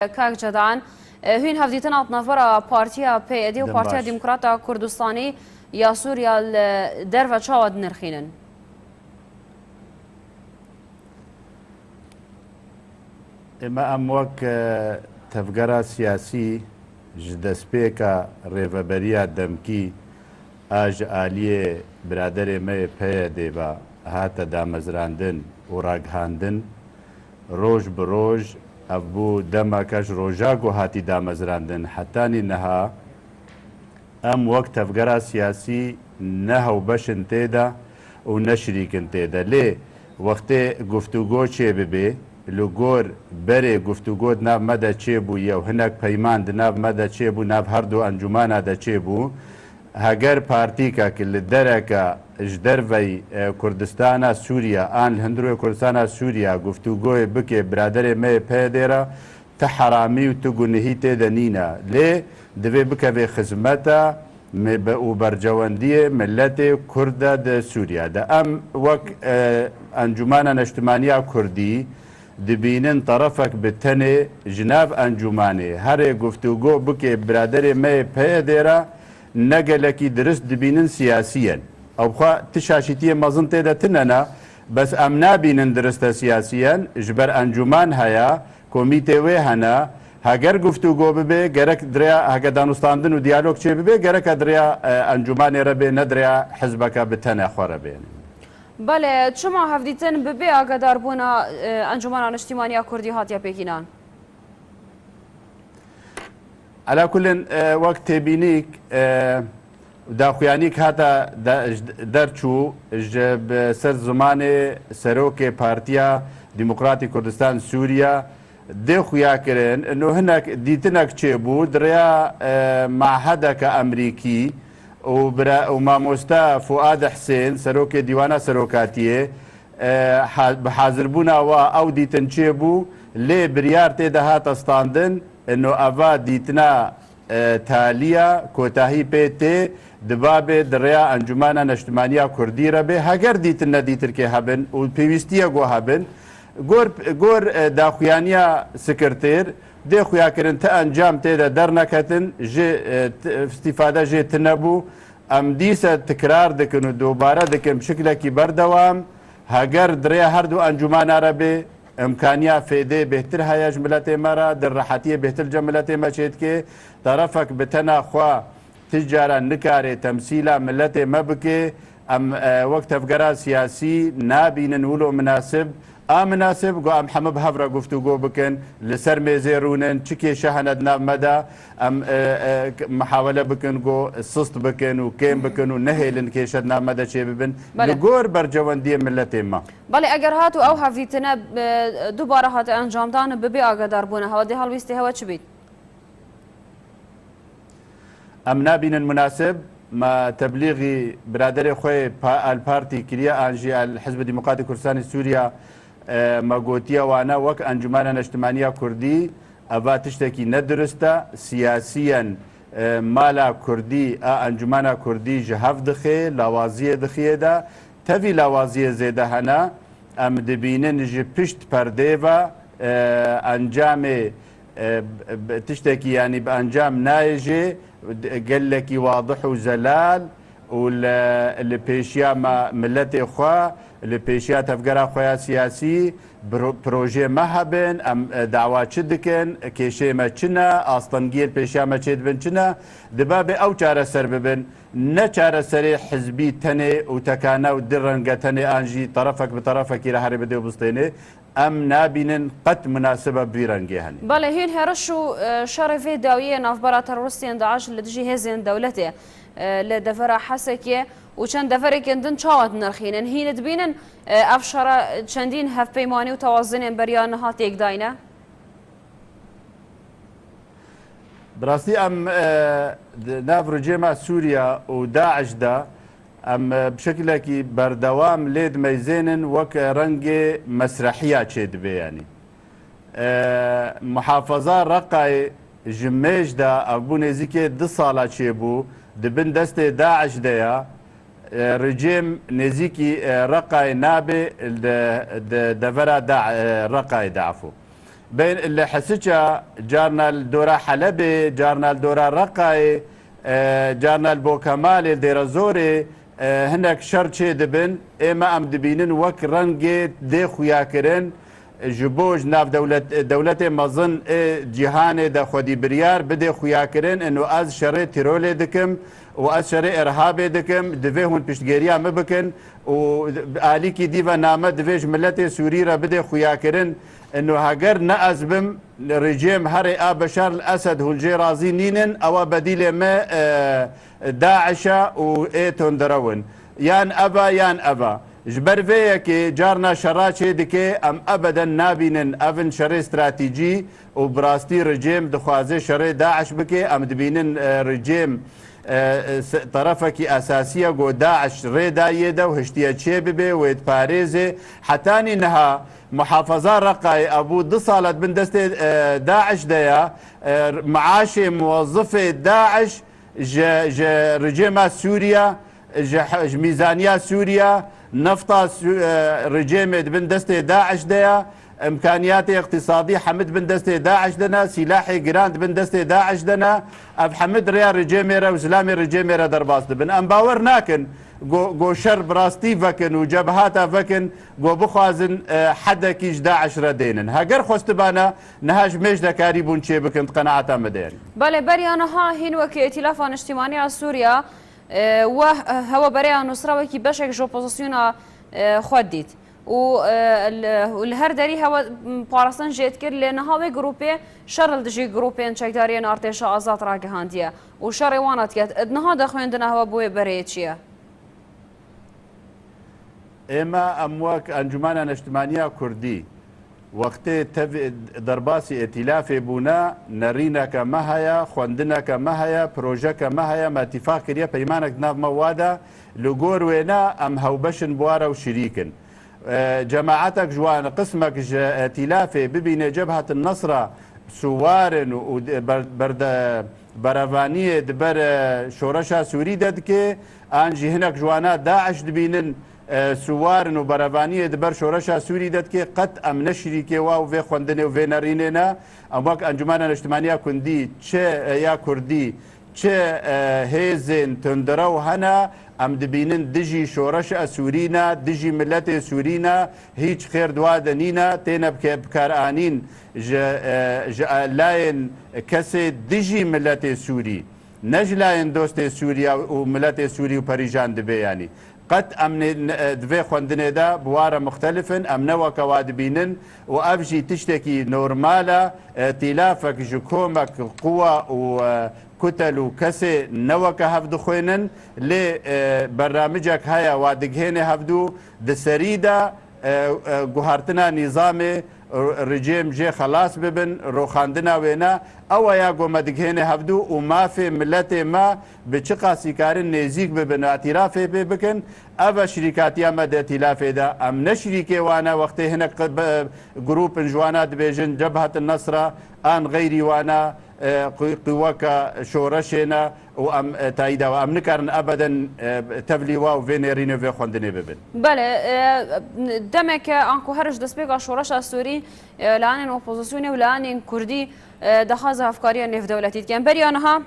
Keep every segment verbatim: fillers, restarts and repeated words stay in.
Kak Cedan, e, hûn hevdîtina di navbera Partiya P Y D û Partiya Demokrata Kurdistanî ya Sûriya li derve çawa dinirxînin? Ême em wek, e, tevgera siyasî ji destpêka rêveberiya demkî a ji aliyê biraderê me yê P Y D ve hate damezrandin û ragihandin, roj bi roj, ev bû demeke ji roja ku hatî damezrandin hetanî niha, em wek tevgera siyasî ne hewbeş in tê de û ne şirîk in tê de. Lê wextê guftûgo çêbibe, li gor berê guftûgo di nav me de çêbûye û hinek peyman di nav me de çêbû, nav her du encûmana de çêbû, heger partîkek li dereke ji dervey, e, Kurdistana Sûriye an li hundirê Kurdistana Sûriye guftûgoyê bike biraderê me yê P Y D re, ti heramî û ti gunihî tê de nîne. Lê divê bikeve xizmeta me be û bercewendiyê miletê Kurd de di Sûriye de. Em wek, e, Encûmena Neştimaniya Kurdî dibînin terefek bi tenê ji nav encûmanê herê guftûgo bike biraderê me yê P Y D re ne gelekî dirist dibînin siyasî yen. Ew xwe ti şaşîtiyê mezin tê de tine ne, bes em nabînin dirist e siyasî yen, ji ber encûman heye, komîtê wê hene, heger guftûgo bibe, gerek di rêya, heke danûstandin û diyalog çê bibe, gereke di rêya, e, encûmanê re bê, ne di rêya hizbeke bi tenê xwe re bê. Belê, çima hevdîtin bi bê agadarbûna, e, Encûmena Niştîmaniya Kurdî hatiye pêkînan? Ela kulin, e, wek têbînîk, e, daxuyanîk hate de-, ji derçû ji bi ser zimanê serokê Partiya Demokratîk Kurdistan Sûriye dê xuya kirin. Ino hinek dîtinek çêbû, di rêya, e, mahedeke Emerîkî û bira-, û mamoste Fuad Hisên, serokê Dîwana Serokatiyê, e, ha-, bi hazirbûna wa ew dîtin çêbû, lê biryar tê de hate standin, ino eva dîtina, e, taliya kotahî pê tê, diba bê di rêya Encûmena Neştimaniya Kurdî re bê, heger dîtin nedîtirkê hebin û pêwîstiyek we hebin, gor, gor, e, daxuyaniya sekreter, dê xuya kirin ti encam tê de derneketin, jê, e, ti-, îstîfade jê tine bû. Em dîse tikrar dikin û dobare dikin bi şiklekî berdewam, heger di rêya her du encûmana re bê, îmkaniya fêdê bêhtir heye ji miletê me re, di rehetiyê bêhtir cem miletê me çêdike, terefek bi tena xwe ti cara nikare temsîla miletê me bike, em, e, wek tevgera siyasî nabînin wilo minasib, a minasib ku em hemû bi hev re guftûgo bikin, li ser mêzê rûnin, çi kêşe hene di nav me de, em, e, e, k-, mihawele bikin ku sist bikin û kêm bikin û nehêlin kêşe di nav me de çêbibin, Belê. li gor bercewendiyê miletê me. Belê, eger hat û ew hevdîtine, e, dubare hate encamdan, bi bê agadarbûna hewa dê helwîstê hewe çi bît? Em nabînin munasib, me teblîxî biraderê xwe yê pa-, El Partî kiriye, an jî El Hizb Demokratî Kurdistanê Sûriye, e, me gotiye wane wek Encûmena Neştimaniya Kurdî, eva tiştekî nedurist e, siyasiyen, e, mala Kurdî a Encûmena Kurdî ji hev dixe, lawaziyê dixiye de, tevî lawaziyê zêde hene, em dibînin ji pişt perdê ve, e, encamê, e, b-, b-, tiştekî, yanî bi encam nayê jê, d-, gelekî wadih û zelal û li, li pêşiya me, miletê xwe, li pêşiya tevgera xwe ya siyasî, bro-, projeyê me hebin, em, e, dawa çi dikin, kêşeyê me çi ne, astengiyê li pêşiya me çêdibin çi ne, dibe bê ew çareser bibin. Ne çareserê hizbî tenê û tekane û di renge tenê an jî terefek bi terefekî re herê bidê û bistênê, em nabînin qet munasibe bi vî rengê henê. Belê, hîn hêriş û, e, şerê vê dawiyê navbera teroristên DAIŞ li dijî hêzên dewletê, e, li devera Hesekê û çend deverêkên din çawa dinirxînin? Hîn dibînin, e, ev şere çendîn hevpeymanî û tewazinên beriya niha têk dayne? Bi rastî em, e, di nav ricêma Sûriye û DAIŞ de em, e, bi şekilekî berdewam lê dimeyzênin wek rengê mesrehiya çêdibe, yanî. E, muhafaza Reqayê ji mêj de, ev bû nêzîkê du sala çêbû, di bin destê DAIŞ de ye. E, rejîm nêzîkî, e, Reqayê nabe, di, di devera da, e, Reqayê de, efû. Bên li Hisiça, carna li dora Helebê, carna li dora Reqayê, e, carna li Bokemalê, li Dêrezorê, e, hinek şer çê dibin. Ême em dibînin wek rengê dê xuyakirin, ji bo ji nav dewlet-, dewletê mezin ê cîhanê de xwedî biryar bidê xuyakirin, ino ez şerê tîrolê dikim û ez şerê irhabê dikim, divê hûn piştgêriya min bikin û alîkî dî ve name divê ji miletê Sûrî re bidê xuyakirin. Ino heger ne ez bim, rejîm herê a Beşar el Esed hûn jê razî nînin, ewa bedîlê me, e, DAIŞ e û ê tunderew in. Yan eva, yan eva. Ji ber vê yekê carna şera çê dike, em ebeden nabînin. Ev in şerê stratejî û bi rastî rejîm dixwaze şerê DAIŞ bike. Em dibînin, e, rejîm, e, e, se-, terefekî esasî ye ku DAIŞ rê dayê de û hiştiye çê bibe, wê diparêze. Hetanî niha muhafaza Reqayê, ev bû du sal e di bin destê, e, DAIŞ de ye. E, maaşê muwezifê DAIŞ ji, ji rejîma Sûriye, ji, ji mîzaniya Sûriye, nefta Sü-, e, rejîmê di bin destê DAIŞ de ye, îmkaniyatê îqtîsadî hemî di bin destê DAIŞ de ne, sîlahê giran di bin destê DAIŞ de ne, ev hemî di rêya rejîmê re û zilamê rejîmê re derbas dibin. Em bawer nakin go, go şer bi rastî vekin û cebhata vekin, go bixwazin, e, hedekî ji DAIŞ re dênin. Heger xwestibane, niha ji mêj de karîbûn çê bikin, di qenaeta me de ye. Belê, beriya niha hîn wekî Îtîlafa Niştimanî ya Sûriye, e, we, e, hewe bereya Nusra wekî beşek ji opozisyona, e, xwe dît. Û, e, li, li her derî hewe, m, parastin jê dikir, lê niha wê grûpê şer li dijî grûpên çekdariyên Artêşa Azad ragihandiye. Û şerê wan dike. Di niha de xwendina hewe bo wê bereyê çi ye? Ême em wek Encûmena Neştimanî ya Kurdî, wextê tev-, derbasî îtîlafê bûne, nerîneke me heye, xwendineke me heye, projeke me heye, me îtîfaq kiriye, peymanek di nav me wa de, li gor wêne em hewbeş in bi wa re û şirîk in. E, cemaetek ji wan, qismek ji îtîlafê bibîne Cebhet Nesra sûwar in û, û ber-, berde-, berevaniyê di ber, e, şoreşa Sûrî de dike, an jî hinek ji wana DAIŞ dibînin, e, sûwar in û berevaniyê di ber şoreşa Sûrî de dike, qet em ne şirîkê wa û vê xwendinê û vê nerînê ne. Em wek Encûmena Niştimanî ya Kundî, çi, e, ya Kurdî, çi, e, hêzên tundirew hene, em dibînin dijî şoreşa Sûrî ne, dijî miletê Sûrî ne, hîç xêr di wa de nîne, têne bike-, bikaranîn ji, e, ji layên kesê dijî miletê Sûrî, ne ji layên dostê Sûriya û miletê Sûrî û perîjan dibe, yanî. Qet em nê, ne, di vê xwendinê de bi wa re muxtelif in, em ne weke wa dibînin û ev jî tiştekî normal e. Îtîlafek ji komek quwa û, e, kutel û kesê ne weke hev dixwênin, lê, e, bernamicek heye wa digihêne hevdû, di serî de, e, e, guhartina nîzamê, r-, rejîm jê xelas bibin, roxandina wê ne, ew e ya ku me digihêne hevdû û mafê miletê me bi çiqasî karin nêzîk bibin, îtîrafê pê bikin. Ev e şirîkatiya me di îtîlafê de. Em ne şirîkê wan e, wextê hinek qe-, be-, grûp in ji wana dibêjin Cebhet Nesra an xeyrî wana, e, qu-, qiweka şoreşê ne û em, e, tayîda we. Em nikarin ebeden, e, tevlî wa û vê nêrînê vê xwendinê bibin. Belê, e, demeke anku her ji destpêka şoreşa Sûrî, e, layanên opozisyonê û layanên Kurdî, e, daxwaza hevkariya nêvdewletî dikin. Beriya niha,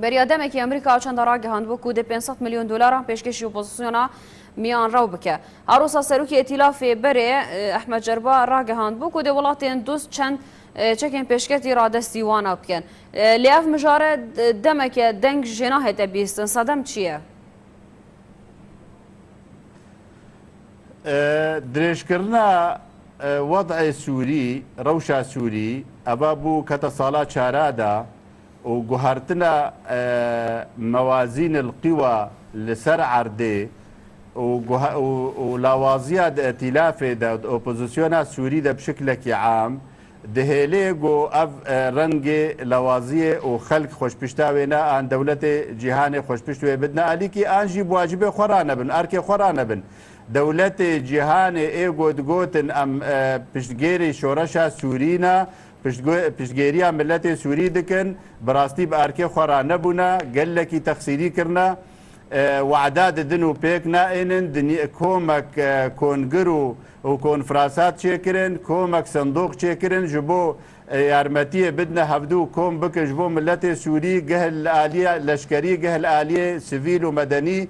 beriya demekî Amerîka çenda ragihandbû ku dê pênc sed milyon dolaran pêşkêşî opozisyona miyan rew bike. Her wisa serokê Îtîlafê berê, e, Ehmed Cerba ragihandbû ku dê welatên dost çend, e, çekên pêşketî radestî wana bikin. E, lê ev mijare, e, demeke deng jê nahête bîstin. Sedem çi ye? E, dirêjkirina, e, wed'ê Sûrî, rewşa Sûrî, eva bû kete sala çara de û guhertina, e, mewazînil qiwa li ser erdê û guha-, û, û lawaziya di îtîlafê de, di opozisyona Sûrî de bi şiklekî am, dihêlê ku ev, e, rengê lawaziyê û xelk xweşpişta wê ne, an dewletê cîhanê xweşpişt wê bidine alîkî, an jî bi wacibê xwe ranebin, erkê xwe ranebin. Dewletê cîhanê ê ku digotin em, e, piştgêrî şoreşa Sûrî ne, piştgo-, piştgêriya miletê Sûrî dikin, bi rastî bi erkê xwe ranebûne, gelekî texsîrî kirine. e, wada didin û pêk naênin. Dinya, komek, e, kongir û, û konferansat çêkirin, komek sindoq çêkirin ji bo, e, yarmetiyê bidine hevdû û kom bikin ji bo miletê Sûrî, geh li aliyê leşkerî, geh li aliyê sivîl û medenî.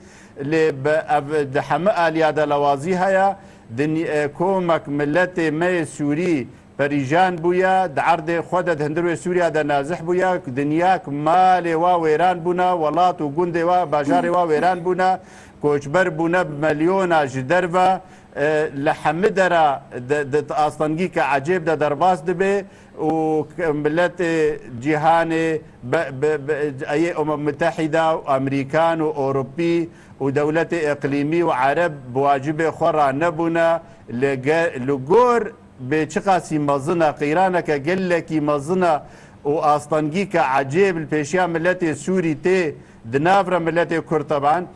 Lê bi ev, di hemî aliya de lewazî heye. Din-, e, komek miletê me yê Sûrî perîjan bûye, di erdê xwe de, di hundirê Sûriya de nazih bûye, dinya malê wa wêran bûne, welat û gundê wa, bajarê wa wêran bûne, koçber bûne bi milyona ji derve, e, li hemî dera di, di astengîke ecêb de derbas dibe û k-, miletê cîhanê be, be, be, eyê Umem Mutehîda û Amerîkan û Ewropî û dewletê îqlîmî û Ereb bi wacibê xwe ranebûne li ge-, li gor bê çiqasî mezin e, qeyraneke gelekî mezin e û astengîke ecêb li pêşiya miletê Sûrî tê, di nav re miletê Kurd teban.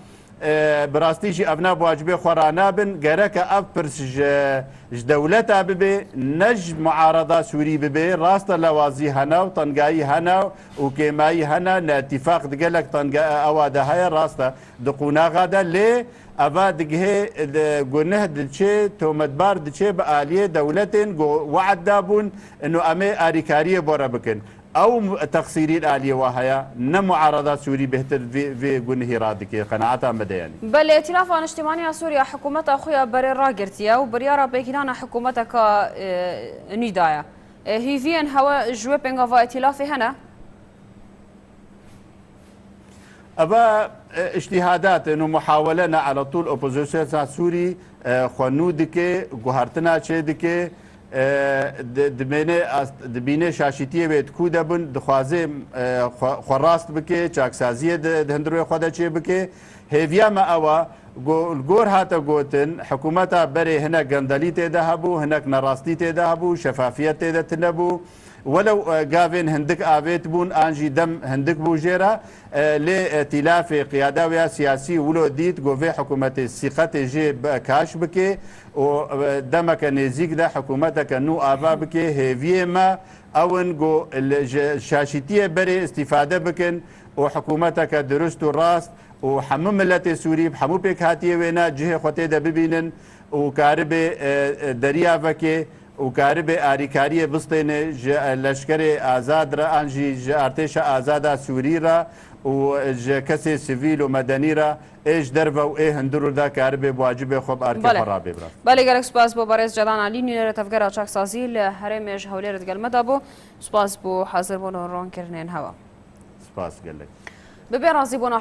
E, bi rastî jî ev ne bi wacibê xwe ranabin. Gereke ev pirs ji, ji dewleta bibe, ne ji muarada Sûrî bibe. Rast e lewazî hene û tengayî hene û kêmayî hene, ne îtîfaq di gelek tenga-, ewa de heye, rast e. Di qonaxa de lê eva digihê, di gunih diçê, tometbar diçê bi aliyê dewletên ku we'd dabûn, ino em ê arîkariyê bo re bikin. Ew texsîrî li aliyê wa heye, ne muarada Sûrî bêhtir vê, vê gunihî radike, qenaeta me de yanî. Belê, Îtîlafa Niştimanî ya Sûriye hikûmeta xwe ya berê ragirtiye û biryara pêkîdana hikûmeteke, e, nû daye. E, hêviyên hewe ji wê pêngava îtîlafê hene? Eva, e, îctîhadat in û muhawele ne, ala tûl opozisyona Sûrî, e, xwe nû dike, guhertina çê dike, e, di, dibêne ast-, dibîne şaşîtiyê wê di ku de bin, dixwaze, e, xwe, xwe rast bike, çaksaziyê di, di hundirê xwe de çê bike. Hêviya me ew e, go-, li gor hate gotin, hikûmeta berê hinek gendelî tê de hebû, hinek nerastî tê de hebû, şefafiyet tê de tune bû. Welew, e, gavên hindik avêt bûn, an jî dem hindik bû jê re, e, lê, e, îtîlafê qiyada wê ya siyasî wilo dît, got vê hikûmetê sîqetê jê bi-, kaş bike û, e, demeke nêzîk de hikûmeteke nû ava bike. Hêviyê me ew in, got, li, ji şaşîtiyê berê îstîfade bikin û hikûmeteke dirust û rast û hemû miletê Sûrî, hemû pêkhatiyê wê ne cihê xwe tê de bibînin û karibe, e, e, deriya veke û karibe arîkariyê bistêne ji, e, leşkerê azad re an jî ji artêşa azada Sûrî re û ji kesê sivîl û medenî re ê ji derve û ê hundirû de karibe bi wacibê xwe bi arkê Belê. xwe rabê bira. Belê, gelek spas bo berêz Celan Alî, nûnerê tevgera çaksazî li herêmê ji Hewlêrê digel me de bû. Spas bo hazirbûn û ronkirinên hewa. Spas gelek. Bi bê razîbûna